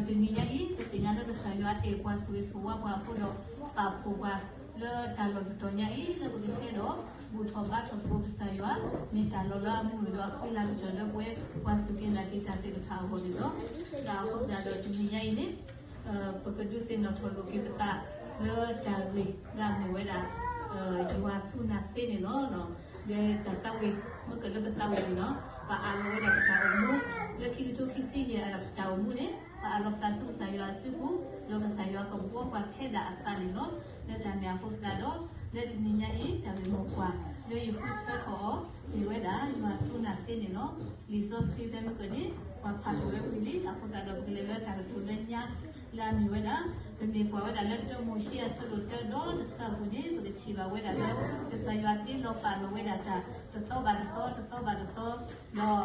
တနံၤညါအံၤ ပသ့ၣ်ညါလၢကစၢ်ယွၤအဲၣ်ပှၤ ဆိၣ်ဂ့ၤဆိၣ်ဝါပှၤအဃိဒီး ပာ်ဖှိၣ်ပှၤလၢတၢ်လီၢ်တတီၤညါအံၤ လၢပကဟဲဒီးဘူၣ်ထီၣ်ဘါထီၣ်သကိးကစၢ်ယွၤ မ့ၢ်တၢ်လီၤလၢအမုာ်ဒီးအဃံလၤကတၢၢ်လၢပဝဲပှၤစူၢ်က့ၤနာ်က့ၤတၢ်သ့ၣ်တဖၣ်အဂီၢ်န့ၣ်လီၤ. ဒီးအဃိသတးဒီးတနံၤညါအံၤန့ၣ် ပကဒုးသ့ၣ်နီၣ်ထီၣ်လိာ်က့ၤပသးလၢတၢ်ဂ့ၢ်လၢအမ့ၢ်ဝဲဒၣ် ယွၤသူနၤသ့န့ၣ်လီၤ. လၢတၢ်သးဝံၣ် မ့ၢ်ကလၢပသးဝံၣ်န့ၣ်လီၤ. ပအးလီၤဝဲဒၣ်ပတၢ်အိၣ်မူ လၢခံကထိခံဆံယဲၢ်အတၢ်အိၣ်မူန့ၣ် ပအးလီၤပသးဆူကစၢ်ယွၤအစုပူၤ ဒီးကစၢ်ယွၤကဘှီပှၤဖဲဒၣ်အသးန့ၣ်လီၤ. လၢတၢ်န့ၣ်အဃိသတးဒီး လၢတနံၤညါအံၤ တၢ်ဂ့ၢ်မိၢ်ပှၢ် လၢယဃုထၢထီၣ်အီၤ မ့ၢ်ဝဲဒၣ် ယွၤသူနၤသ့န့ၣ်လီၤ. လံာ်စီဆှံဖဲမုၢ်ကၢၢ်န့ၣ် ပှၤဖးဒိၣ်ဝဲဝံၤလံ အဃိသတးဒီး ပကလဲၤလၢတၢ်ကတိၤလၢညါ လၢအမ့ၢ်ဝဲဒၣ် ပမ့ၢ်ကွၢ်ဝဲဒၣ်လၢ တၢမိၤၡ့ အဆၢဒိၣ်တၢဒီတဆၢအပူၤန့ၣ် ပကထံၣ်ဘၣ်ဝဲဒၣ်လၢ ကစၢ်ယွၤတ့လီၤပာ်လီၤဝဲဒၣ်တၢ် တသီဘၣ်တသီ တသီဘၣ်တသီ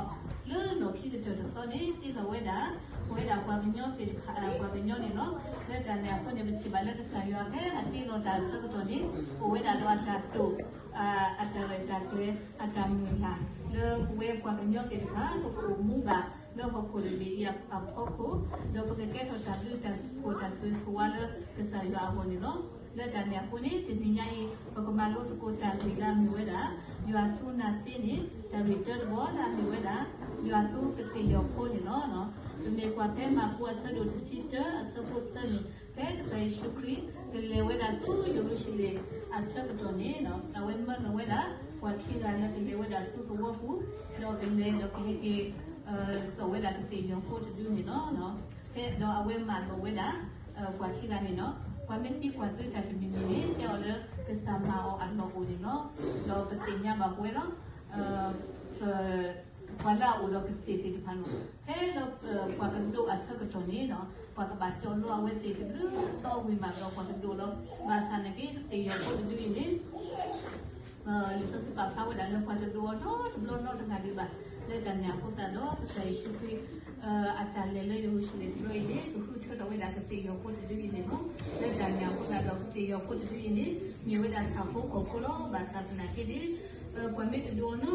ဒီးလၢလီၢ်ခံကတၢၢ်တသီန့ၣ် တ့လီၤဝဲဒၣ် ပဝဲဒၣ်ပှၤကညီသ့ၣ်တဖၣ် ပှၤကညီန့ၣ်လီၤ. လၢတၢ်န့ၣ်အဃိန့ၣ် ပထံၣ်ဘၣ်လၢကစၢ်ယွၤဖဲအတ့လီၤတၢ်အဆၢကတီၢ်န့ၣ် အိၣ်ဝဲဒၣ်ဒီးအတၢ်တိာ် အတၢ်ရဲၣ်တၢ်ကျဲၤ အတၢ်မုၢ်လၢ် လၢပဝဲပှၤကညီသ့ၣ်တဖၣ် ပကအိၣ်မူဘၣ်လၢဟီၣ်ခိၣ်တဘ့ၣ်အံၤအဖီခိၣ် ဒီးပကကဲထီၣ်တၢ်ဘျုးတၢ်ဖှိၣ်တၢ်ဆိၣ်ဂ့ၤဆိၣ်ဝါလၢကစၢ်ယွၤအဂီၢ်န့ၣ်လီၤ. လၢတၢ်န့ၣ်အဃိန့ၣ် တနံၤညါအံၤ ပကမၤလိသကိးတၢ်ဂ့ၢ်လၢအမ့ၢ်ဝဲဒၣ် ယွၤသူနၤသ့န့ၣ် တၢ်ဂ့ၢ်တၢတဘီလၢအမ့ၢ်ဝဲဒၣ် ယွၤသူကသ့ၣ်ယီၤဖိန့ၣ်လီၤ. ပမ့ၢ်ကွၢ်ဖဲမၢ်ကူးအဆၢဒိၣ်တဆံတၢ အဆၢဖိသၢန့ၣ် ဖဲကစၢ်ယ့ၣ်ၡူးခရံာ် ကလဲၤဝဲဒၣ်ဆူယရူၤၡလ့ၣ်အဆၢကတီၢ်န့ၣ် အဝဲမၢလီၤဝဲဒၣ် ပှၤခံဂၤလၢကလဲၤဝဲဒၣ်ဆူသဝီပူၤ ဒီးကလဲၤဒီးကဟဲက့ၤ စိာ်ဝဲဒၣ်ကသ့ၣ်ယီၤဖိတဒုန့ၣ်လီၤ. ဖဲဒီးအဝဲမၢလီၤဝဲဒၣ် ပှၤခံဂၤန့ၣ်လီၤ. ပှၤမ့ၢ်သံကွၢ်သုတၢ်တမံၤမံၤန့ၣ် တဲအီၤလၢ ကစၢ်မၢအီၤအလီၢ်အိၣ်န့ၣ်လီၤ. ဒီးပသ့ၣ်ညါဘၣ်ပဝဲလီၤ. ပှၤလၢအအိၣ်ဒီးကသ့ၣ်သ့ၣ်တဖၣ်န့ၣ် ဖဲလၢပှၤကဒိးအဆၢကတီၢ်န့ၣ် ပှၤကဘၣ်ကၠီလီၤအဝဲသ့ၣ်တဘျုးသီဝံၤမးဒီးပှၤကဒိးလီၤ. ဘၣ်ဆၣ်နာ်က့ ကသ့ၣ်ယီၤဖိတဒုအံၤန့ၣ် လံာ်စီဆှံပာ်ဖျါဝဲဒၣ်လၢပှၤတဒိးအီၤနီတဘျီနီတဂၤဒံးဘၣ်. လၢတၢ်န့ၣ်အဃိသတးဒီး ကစၢ်ယ့ၣ်ၡူးခရံာ် အတၢ်လဲၤလၢယရူၤၡလ့ၣ်တဘျီအံၤန့ၣ် ကဃုထၢထီၣ်ဝဲဒၣ်ကသ့ၣ်ယီၤဖိတဒုအံၤန့ၣ်လီၤ. လၢတၢ်န့ၣ်အဃိသတးဒီး ကသ့ၣ်ယီၤဖိတဒုအံၤန့ၣ် မ့ၢ်ဝဲဒၣ်ဆၣ်ဖိကီၢ်ဖိလီၤ. ဘၣ်ဆၣ်သနာ်က့န့ၣ် ပှၤမ့ၢ်တဒိးအီၤနီ